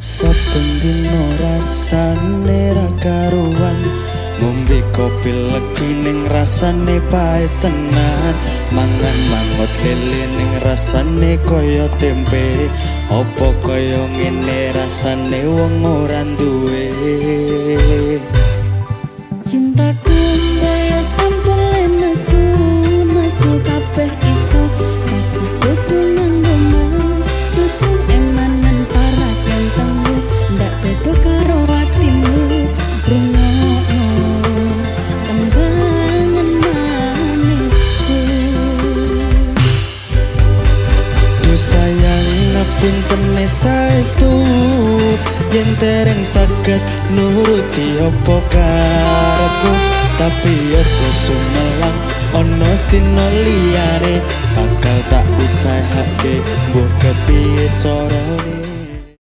Saben dina rasane ra karuan, ngombe kopi legi ning rasane pahit tenan, mangan mangut lele ning rasane kaya tempe. Apa kaya ngene rasane wong ora duwe? Cintaku kaya sampul nesu, nesu kabeh iso. Kathah kudu nganggo cucu emanan paras gantengmu ndak beda karo atimu. Rungokno tembangan manisku. Duh sayang, ngapuntene saestu yen dereng saged nuruti apa karepmu, tapi aja sumelang, ana dina liyane bakal tak usahake mbuh kepiye carane.